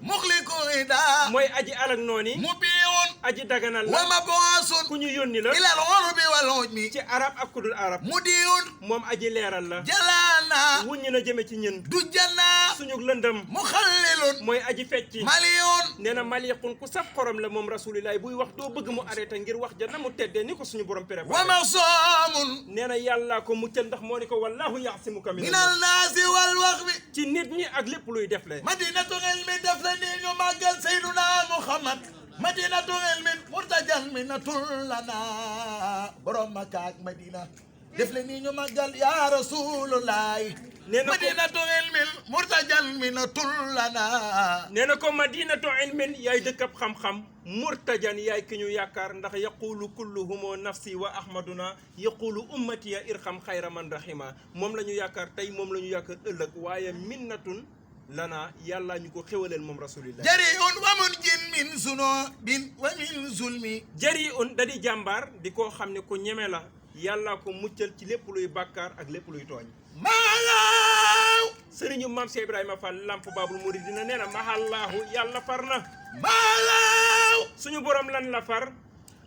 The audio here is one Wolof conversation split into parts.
muxliku ida mooy aji alak nooni mubiun aji daganal wa la mabuasun ku ñu yónni la ila al urbi wal ujmi ci arab ak kudul arab mudiun moom aji leeral la jalana wuññi na jëme ci ñun dujjana suñu lëndëm muxallilun mooy aji fecci maliun nee na maliqun ku saf xorom la moom rasulillahi buy wax doo bëgg mu arrêté ngir wax ja na mu teddee ni ko suñu borom wa préparé masamun nee na yàllaa ko muccal ndax moo ni ko wallahu yaasimuka min min al naasi wal waxbi ci nit ñi ak lépp luy defle madinatu ilmi def la ni ñu màggal Seyduna Muhammad madinatu ilmin murtajan minnatul lana borom Makka ak Madina def la ni ñu màggal ya rasulullahi nee na ko madinatu ilmin murtajan minnatul lana nee na ko madinatu ilmin yaay dëkkab xam-xam murtajan yaay ki ñu yaakaar ndax yaqulu kulluhumo nafsi wa ahmaduna yaqulu ummati ya irham xayra man rahima moom la ñu yaakaar tey moom la ñu yaakaar ëllëg waaye minnatun lana yàlla ñu ko xéwaleel moom rasulillah jariun wa munjin min zunubin wa min zulmi jari un da di jàmbaar di koo xam ne ku ñeme la yàlla ko muccal ci lépp luy bàkkaar ak lépp luy tooñ maalaw sëriñu maam Cheikh Ibrahima Fall lamp babul muridina nee na mahallaahu yàlla far na maalaw suñu borom lan la far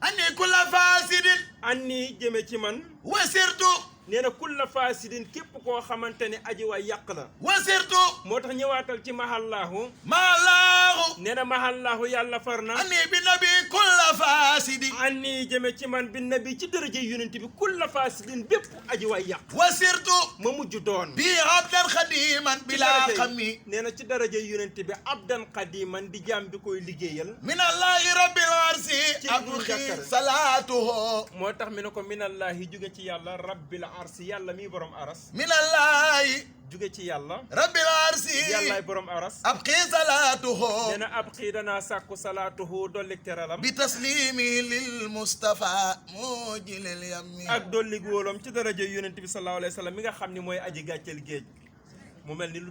ani kulla fasidin anni jëme ci man wasirtu nee na kulla fasidin képp koo xamante ne aji waay yàq la wasirtu moo tax ñëwaatal ci mahallaahu maalaw nee na mahallaahu yàlla far na ani bi nabi kulla fasidin anni jëme ci man bi nabi ci dërëje yonent bi kulla fasidin bépp aji waay yàq wasirtu ma mujj doon bi abdan xadiman bila xami nee na ci daraja yonent bi abdan qadiman di jaam bi koy liggéeyal min allahi rabbil arsi Ci abxi jàkkar. salatuhu moo tax mi ne ko minallahi jóge ci yàlla rabbil arsi yàlla mi borom aras min allahi jóge ci yàlla rabbil arsi yàllaay borom aras abxi salatuhu nee na ab xii danaa sàkku salaatuhu dollik teralam bi taslimi lil mustafa mujilil yammi ak dollik wóolom ci daraja yonent bi sallallahu alayhi wa sallam mi nga xam ni mooy aji gàcceel géej mu mel ni